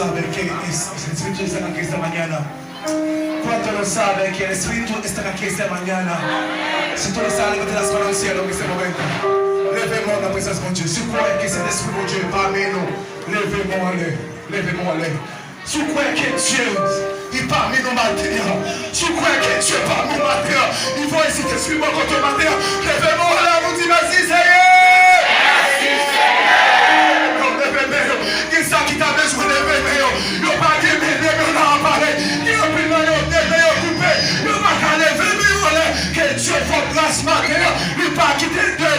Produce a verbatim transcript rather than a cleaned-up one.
Sabe que es- el Espíritu está aquí esta mañana. ¿Cuánto lo sabe que el Espíritu está aquí esta mañana? Si tú lo sabes, levante las manos al cielo en este momento. Leve men w nan prezans Bondye. Si w kwè ke Sentespri Bondye pami nou, leve men w anlè. Leve men w anlè. Si w kwè ke Dye li pami nou maten an, si w kwè ke Dye pami nou maten an, li voye Sentespri bò kote w maten an, leve men w anlè, nou di, "Mèsi, Seyè!" Yo, leve men yo. Gen sa ki ta bezwen leve men yo. Yo pa gen men, de men yo nan aparèy. Gen anpil nan yo, de men yo koupe. Yo pa ka leve men yo anlè. Ke Dye fè w gras maten an. Li pa kite de